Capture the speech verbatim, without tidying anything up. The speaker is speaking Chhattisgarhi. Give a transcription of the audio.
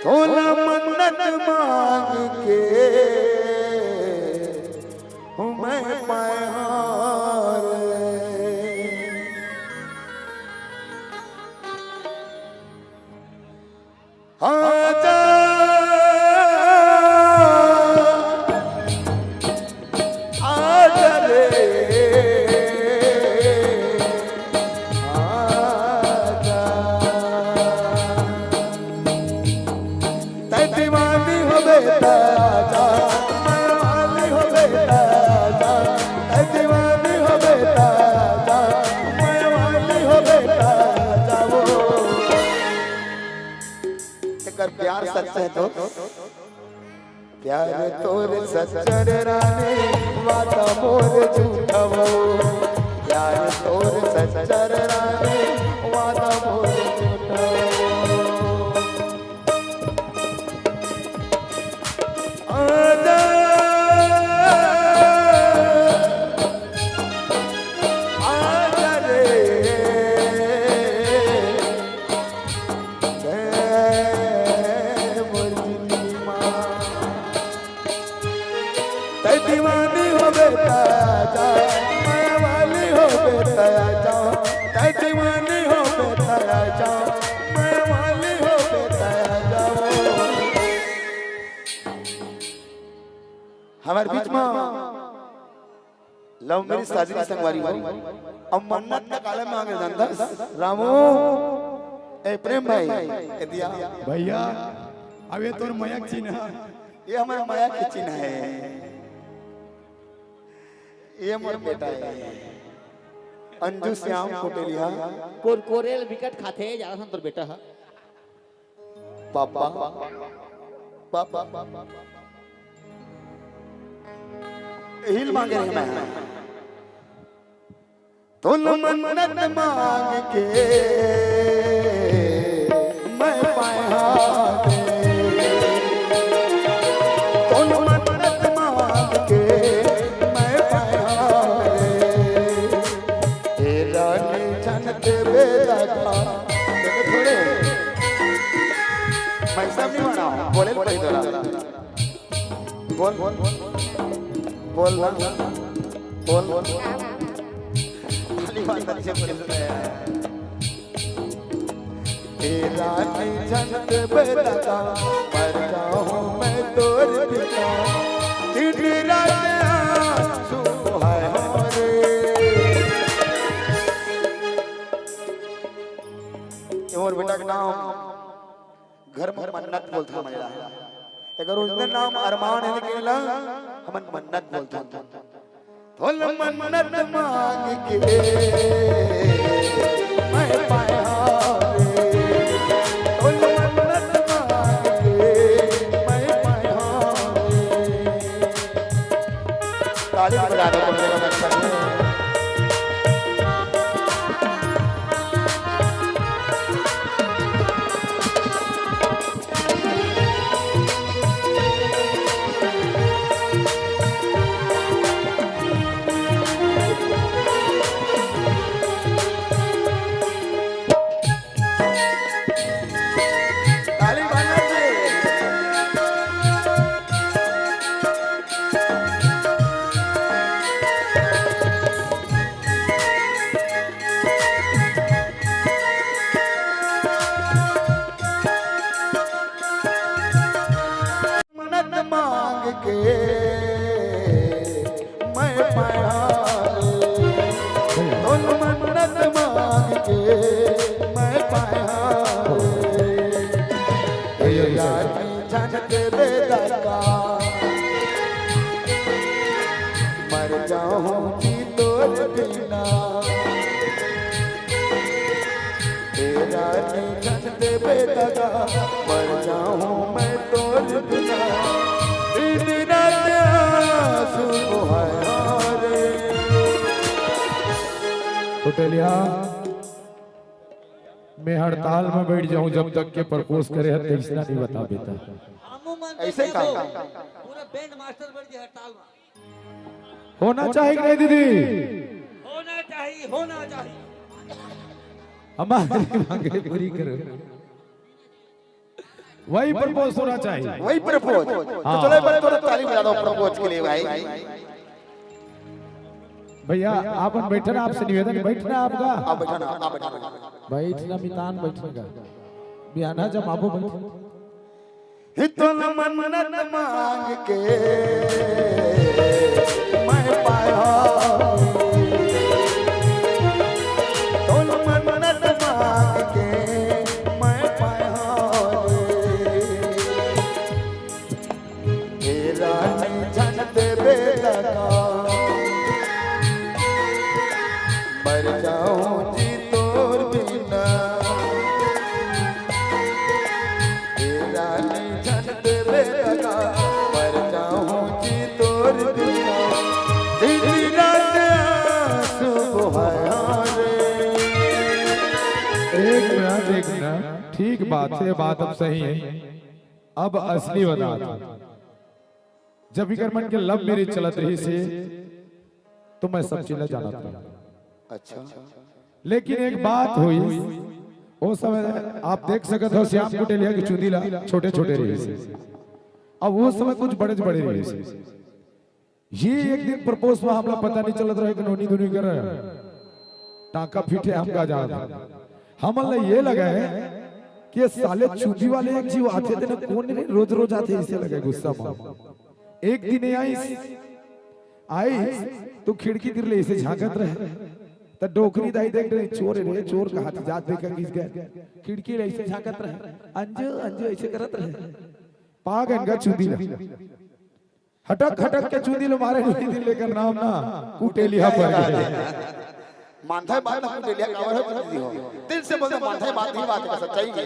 तोला मन्नत मांग के मैं पाए हार। आजा, आजा रे, आजा। तै दीवानी होबे त आजा, मैं वाली होबे त आजा। तै दीवानी होबे त आजा, मैं वाली होबे त आजा। वो एकर प्यार सच्चा हे तो। प्यार तोर सच्चा रे रानी, वादा मोर झूठा वो। प्यार तोर सच्चा रे रानी, वादा मोर झूठा वो। आजा, आजा रे। तै मोर जिंदगी मा, तै दीवानी होबे त आजा, मैं वाली होबे त आजा। तै दीवानी होबे त आजा, मैं वाली होबे त आजा। हमर बीच मा लव मैरिज शादी के संगवारी हो। अब मन्नत का काला मांगे जानथस रामू? ए प्रेम भाई, ए दिया। भैया, अब ये तोर मया के चिन्ह। ये हमर मया के चिन्ह हे। ये मोर बेटा हे अंजू श्याम कोटेलिया। कोरकोरेल बिकट खाथे, जाना सन तोर बेटा ह। पापा, पापा, हिल मांगे रहे मैं। तोला मन्नत मांग के मैं पाए हार। तोला मन्नत मांग के मैं पाए हार। ए रानी झन देबे लगा। थोड़े मैं सब नहीं माना, बोले पड़ी तोला। बोल, बोल, बोल ना, बोल। खाली बात अच्छे बोल रहे हैं। तेरा नहीं झंड बेटा, मर जाऊं मैं तोर बिना। दिन रात आंसू है रे। ये मोर बेटा के नाम घर में मन्नत बोलथन हमन ला। एकर ओरिजिनल नाम अरमान हे, लेकिन ला हमन मन्नत बोलथन। तोला मन्नत मांग के मैं पाए हार। तोला मन्नत मांग के मैं पाए हार। ताली बजा दो, बोलने का मतलब है। ताली बजाना जी। मन्नत मांग के मैं पाया रे, तोला मन्नत मांग के मैं पाया रे। ए यार झन देबे दगा, मर जाऊं जी तोर बिना। ए रानी झन देबे दगा, मर जाऊं मैं तोर बिना। दिन रात आंसू बहाया रे। कोटेलिया, मैं हड़ताल में बैठ जाऊं जब तक के प्रपोज करे हे, तइसना नहीं बता बेटा। हमू मन ऐसे का? पूरा बैंड मास्टर बैठ गए हड़ताल में। होना चाहिए कि नहीं दीदी? होना चाहिए, होना चाहिए। हमारी मांगे पूरी करो। वही प्रपोज होना चाहिए। वही प्रपोज। तो हाँ। चलो एक बार थोड़ा ताली बजा दो प्रपोज के लिए भाई। भैया, आप बैठना, आपसे निवेदन, बैठना आपका। आप बैठना, आप बैठना। बैठना मितान, बैठने का। बिहाना जमाबो बैठ। हितन मन्नत मांग के मैं पाया, तोल मन्नत मांग के मैं पाया रे। हे रानी झन देबे लगा, मर जाऊं जी तोर बिना। हे रानी झन देबे लगा, मर जाऊं जी तोर बिना। दिन रात आंसू बहाया रे। एक मिनट, एक मिनट, ठीक बात है, बात अब सही है। अब असली बता, जब इकर मन के लव मैरिज चलत रहिस हे, तो मैं सब चीज ला जानत रहा। अच्छा। लेकिन एक बात हुई, ओ समय आप देख सकत हो, श्याम कुटेलिया के चुंदी ला छोटे छोटे रहिस हे, अब ओ समय कुछ बड़े बड़े रहिस हे। ये एक दिन प्रपोज में हमला पता नहीं चलत रहे कि नोनी दुनी कर टांका फिटे, हमका जान। हमन ला ये लगा है कि ये साले चुंदी वाले एक जीव आथे तेने, कौन रे, रोज रोज आथे, ऐसे लगे गुस्सा में। एक दिन ये आइस, आइस तो खिड़की तिर ले ऐसे झांकत रहे, त डोकरी दाई देख रही, चोर रे, चोर कहा थे, जात देखा किस गए, खिड़की ले ऐसे झांकत रहे, अंजू अंजू ऐसे करत रहे, पागन का चुंदी ला। हटक हटक के चुंदी लो मारे नहीं दिल लेकर नाम ना कुटेलिया पर गए। मानथा बात ना कुटेलिया काबर हो दीदी हो। दिल से बोलता मानथा बात नहीं, बात का सच्चाई है।